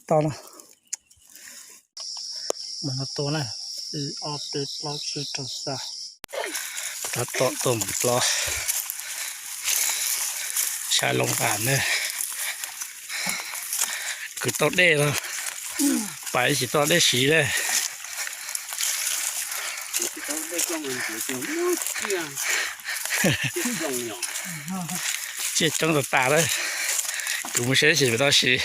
toj na. Mas no tua na, ib ob peb plaub tsib rau xya. Tab tom tua mus plaub. Sab loo tas ne. Kwv tau dej los pais tsis tau dej siv li. Tsiaj coob tas tas lawm. Kuv mus saib xyov puas tau siv.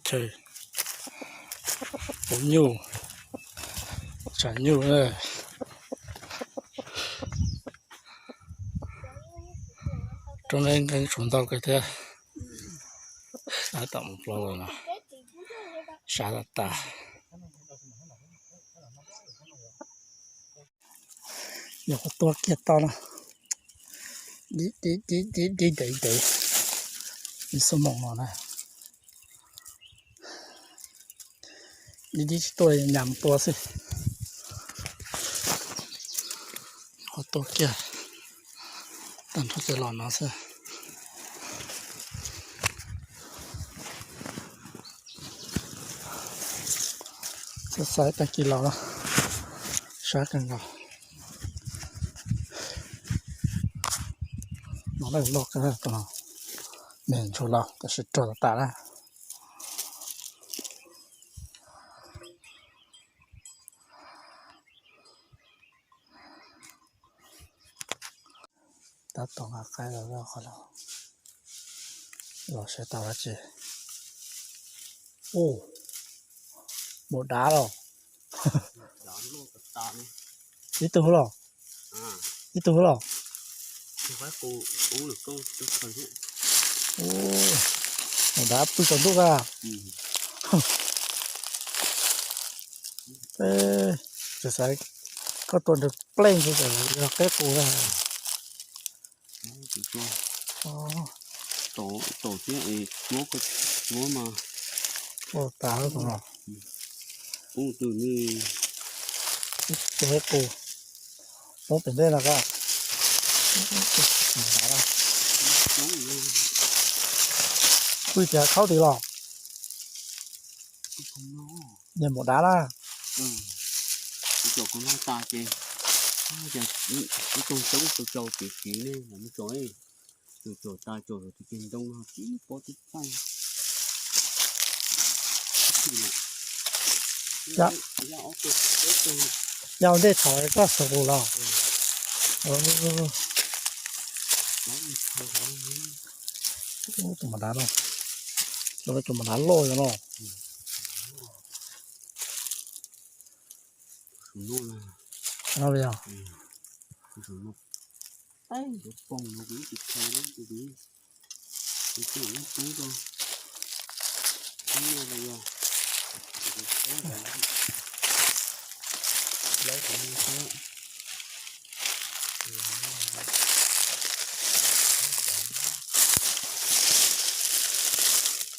Chaw puv nyuj, tshav nyuj. Roob nqeeb tshuav ntau kawg thiab. Sab tom mus plaub los no, sab tas tas. Nyuam qhuav tua kiag tau no, dib dib dib dib dev dev, ib xuab moos no na. Dib dib tsis tuaj, nyam tua xwb. Nyuam qhuav tua kiag tag nrho cov los no xwb. Xav xav tag kis los, sab kawg nkaus. No loj kawg, me ntshua los tab sis rog tas tas na. Tab tom nqa qaib los, qhov los saib tau dab tsi. Ub, maum dav los. Ib tug los, ib tug los. Maum dav pw saum ntuj ka. Tsis xav koj tua nws pleej yog qeb qus na. Tua thiab es cuab, cuab mas. Tua tas lawm no. Tus qeb qus muab pem ntej no ka. Kuj tias khaub tid los. Niag maum dav na. Tus cov kuv noj tas ces, tus coob tus cau kev kev ne, mus tso, tus cov tas cov tus ceg ntoo no tib pob tib paj. Yog ntej thaum koj xav mus los. Tus maum dav no, tus maum dav loj no. No yog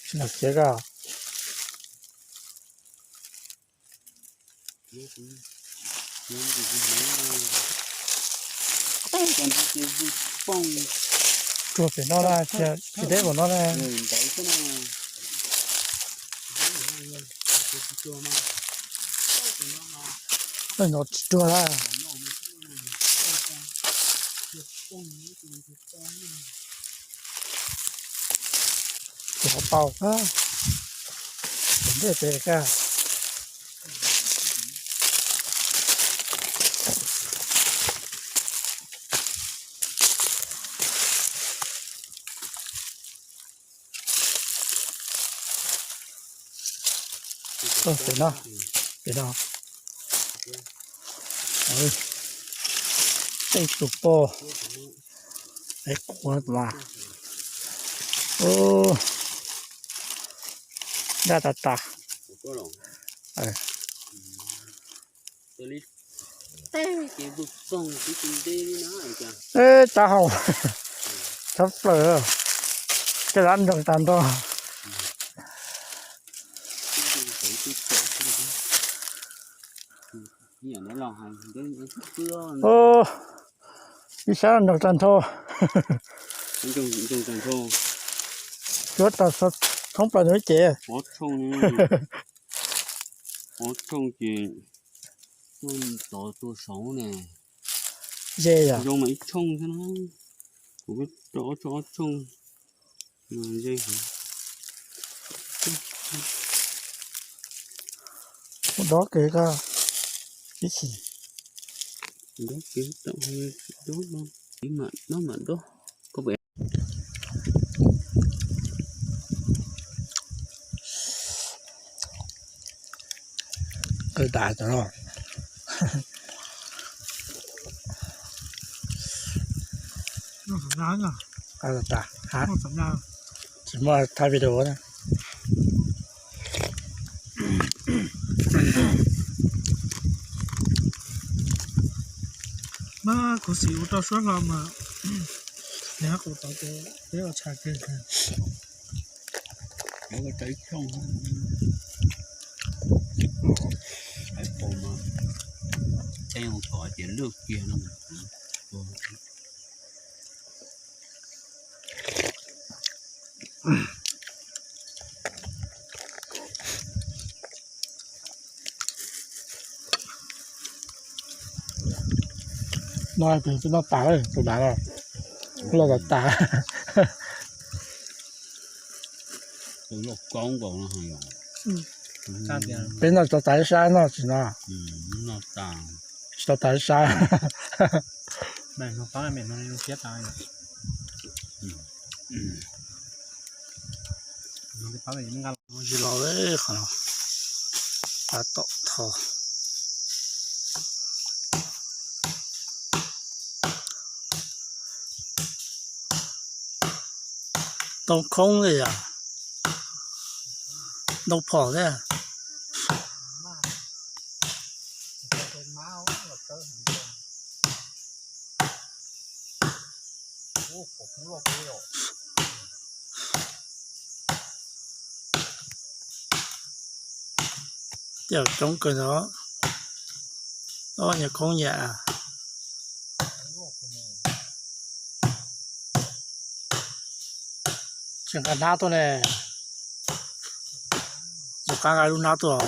Tsis nag khiav ka. Tsuag pem no na, tsis deb npaum no na. Nov tsis tsuag na. Tus hauv paus, tus ntej pem ka. Pem no, pem no. Tej tus pog, es kuv mas, daj tas tas. Tav hau, tshab plaws, caj dab nroo tas nrho. Ib sab nrog tag nrho. Cuab tag thoob plaws nws ces. Ob tshooj ces tov tua saud ne. Ze yom. Zoo mas ib tshooj thiab na. Kuv rau ob tshooj ob tshooj. Ze heev. Dob kiag ko ib chim. Dob kiag, dob no, ib mam dob mam dob. Koj puas Qw tas cov no. Tsis muaj thaij video na. Mas khuv xim ua rau suab hlo mas, nws kuv tau peb ua tshais kiag. Ib tshooj, ib tshooj, ib tshooj, ib tshooj. No peb noj tas lawm, tus dav no loj tas tas. Peb noj tau tas ib sab no tsis no. Tsis tau tas ib sab. Tsis los qhov no, qab tom tho. Ntoo khoob li yom, ntoo phom thiab. Coob kawg ntawd, ob niag khoob yam. Tsis nqa hnab tuaj ne, tus qab nqa lub hnab tuaj.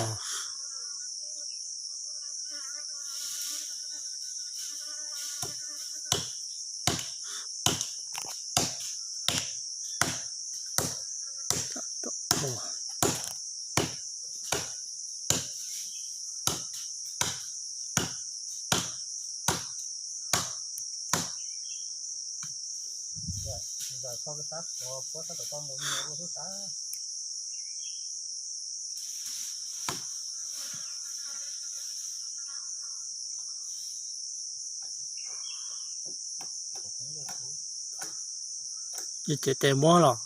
Ces tes muab los.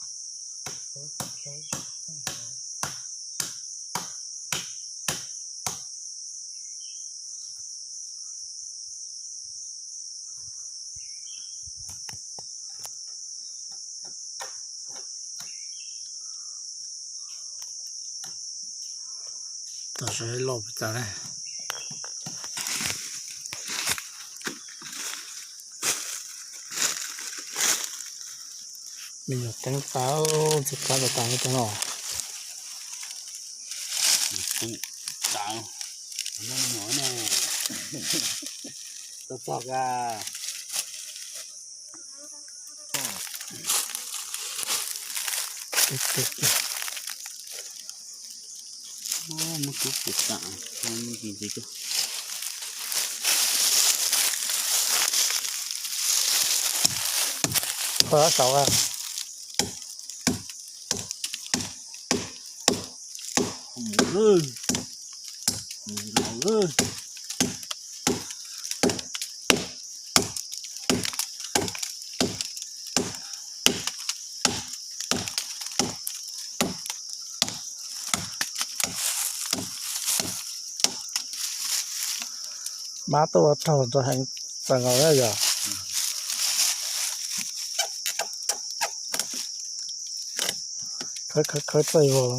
Tam sim loj pes tsawg ne. Me nyuam teeb qab, ntxim qab tas tas cov no. Txog txog ka. Muab kub puas tam, muab ntsis ntsis tuaj. Kho dab saud a. Mus lawm, mus lawm. Mab tuaj ua raug rau heev txaws nkaus na yog. Khawb khawb khawb txaij vog.